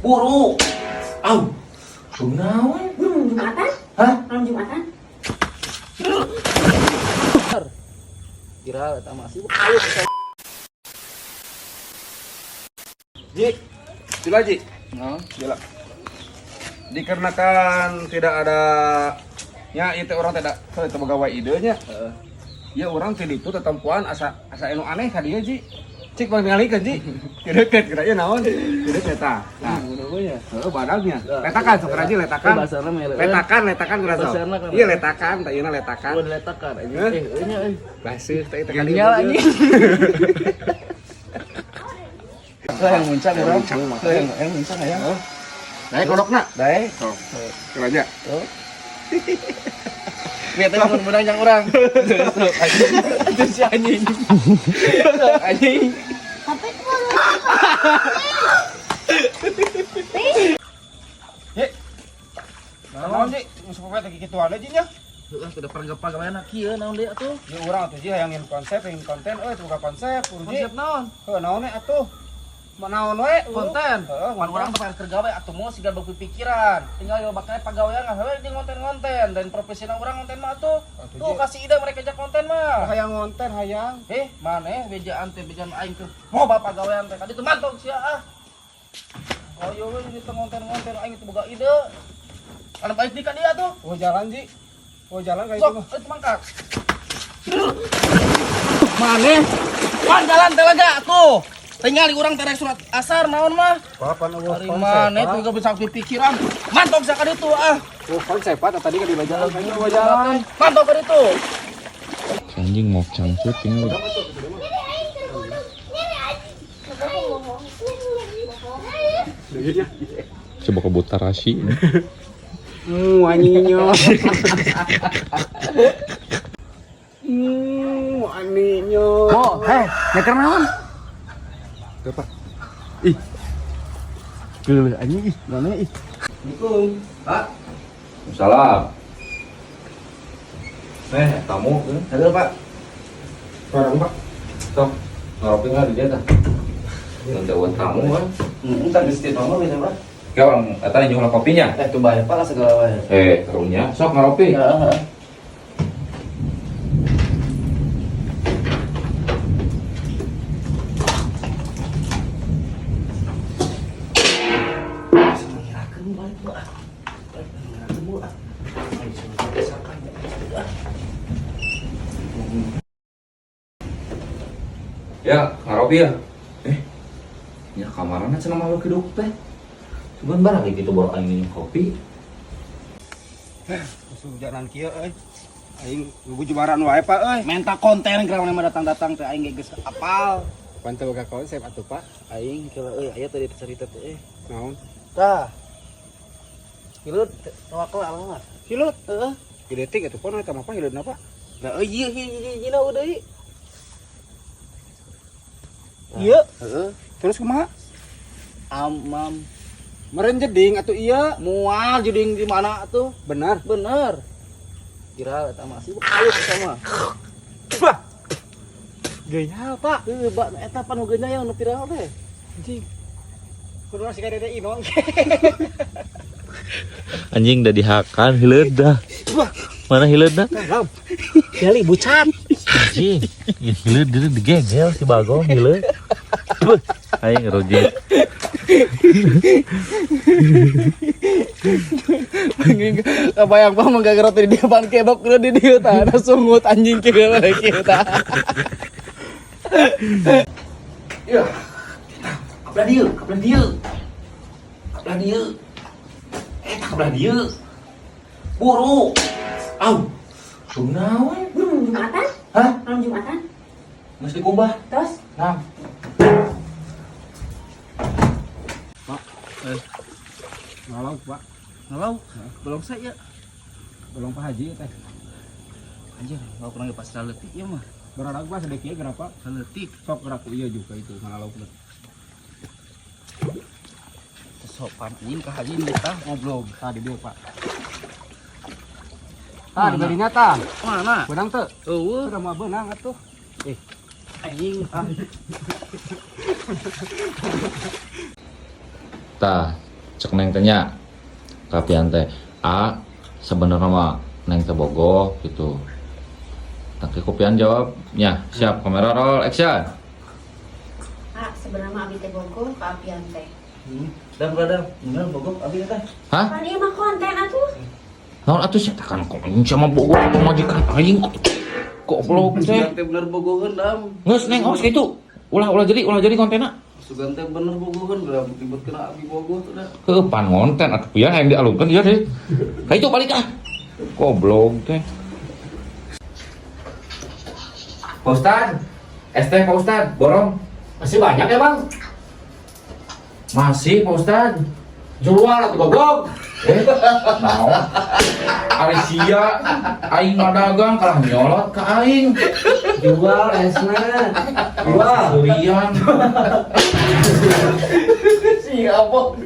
Buru. Au. Kunaon? Jumatan? Hah? Malam Jumatan? Kira eta masih. Ji, sila Ji. No. Gila. Dikarenakan tidak ada nya itu orang tidak itu pegawai idenya. Heeh. Ya orang tidak itu tetempuan asa asa anu aneh ka dieu Ji. Cik bang ningalikeun Ji. Ti deukeut kira ieu naon? Ti deukeut tah. Nah, Nah, heeh badagnya. Letakan sok Ji letakan. Bahasana mah Letakan, letakan kira sok. Bahasana kan. Iya letakan, tah ieuna letakan. Gua letakan anjing. Hah? Eh, euy nya euy. Baseuh teh teh kali. Genial anjing. Lah yang muncang urang. Muncang mah. Lah yang muncang aya. Naik kodokna. Dae. Sok. Kira aja. Tuh. Lihat aja mun menang yang urang. Tuh, anjing. Itu si anjing. Tuh, anjing. Tapi Ji. Naon Ji? Geus pokoke teh kitu ada Ji nya. Heeh, sudah pergep-pergepan kieu naon deui atuh. Ya urang atuh Ji hayang ngin konsep, hayang konten euy boga konsep urang Ji. Konsep naon? Heuh naon we atuh? Ma naon we? Konten. Heeh, Pan urang teh keur gawe atuh mau siga pikiran. Tinggal yo bakal pagawean hewe jeung konten-konten dan profesional urang konten mah atuh. Atuh, Tuh Ji. kasih ide mereka jak konten mah. Hayang konten hayang. Eh, maneh bejaan teh bejaan aing teh. Mau bapak gawean teh kadi teu mantog sia ah. Oh iya we ini teh konten-konten aing teh boga ide. Anu baik di ka dia tuh. Oh jalan Ji. Oh jalan kayak Sok, itu mah. itu mangkak. Maneh pan jalan teh lega tuh. Tinggal di urang teh surat asar naon mah. Papan eueuh Ari maneh tuh gak bisa pikiran. Mantog sia ka ditu ah. Oh konsep Pak tadi kan di jalan. Tadi jalan. Mantog ka ditu. Si anjing mau cangcuting lu. Coba ke Butarasi ini. Anjingnya. Anjingnya. Oh, heh, nyeker naon? Apa? Ih. Geuleuh anjing ih, mana ih. Assalamualaikum. Pak, Salam. Eh, tamu kan? halo Pak. Barang Pak. Sok, ngopi nggak di dia tah? Nanti buat tamu kan? Entar di setiap nomor bisa Pak. Kayak orang eta nyuhun kopinya. Eh, tuh bayar Pak lah segala wae. Eh, karunya sok ngopi. Heeh. Ya, ngaropi ya. Eh, ya kamarana cenah makhluk hidup teh. Cuman barang kayak gitu baru aing minum kopi. Hujanan kieu euy. Aing ngujubaran wae Pak euy. Menta konten keur mah datang-datang teh aing ge geus apal. Pan teu boga konsep atuh Pak. Aing kira euy aya tadi cerita teh. Naon? Tah. Hilut tawakal alhamdulillah. Hilut. Heeh. Gede tik atuh pon eta mah Pak hileudna Pak. Nah, euy ieu ieu ieu ieu udah ieu. Ieu. Heeh. Terus kumaha? Amam Meren jeding atuh ieu. mual jeding di mana tuh? Benar. Bener. Kira eta masih alus sama. Bah. Geunyal Pak. Heuh, bak eta pan nu geunyal nu viral teh. Anjing. Kudu si dede Inong. Anjing udah dihakan hileud dah. Mana hileud dah? Jali bucat. Anjing, ya hileud dia digegel si Bagong hileud. Beuh, aing rojek. Kebayang bang menggagal di depan kebab kudu di dieu tah ada sungut anjing kieu kieu tah. Ya, kabelah dieu, kabelah dieu. Kabelah dieu. Eh, tak kabelah dieu. Buru. Au. Kunaon? Jumatan? Hah? Malam Jumatan? Geus dikubah. Terus? Nah, Ngalau Pak. Ngalau, belum saya. Tolong Pak Haji teh. Anjir, mau kurang pas leutik ieu mah. Berarang Pak sedekah berapa? Leutik. Sok gerak iya juga itu ngalau. Sopan anjing ka haji ini tah ngobrol. Tah di dieu Pak. Tah di badinya tah. Mana? Benang teu? Eueuh, Udah mau benang atuh. anjing ah. Tah, Cek Neng teh nya. Ka Pian teh, "A, sebenarnya mah Neng teh bogoh," gitu. Tapi ku Pian jawab, nya, siap, kamera roll, action. Ah, sebenarnya mah abi teh bogoh ka Apian teh. Dam dam, bener bogoh abi teh. Hah? Pan ieu mah konten atuh. Naon atuh sia kan kok sama bogoh pamajikan aing atuh. Goblok teh. Sugan teh bener bogoheun, Dam. Geus, Neng, awas ka itu. Ulah ulah jadi, ulah jadi kontenna. Sugan teh bener bogoheun, Dam. Ribetkeun abi bogoh tuh dah. Heuh, pan ngonten atuh Pian yang dialungkeun ieu teh. Ka itu balik ah. Goblok teh. Pak Ustad, es teh, Pak Ustad, borong. Masih banyak ya, Bang? Masih, Pak Ustad. Jual atau goblok? Eh, naon? Ari sia, aing mah dagang kalah nyolot ka aing. Jual esna. Jual. Surian. Si abok.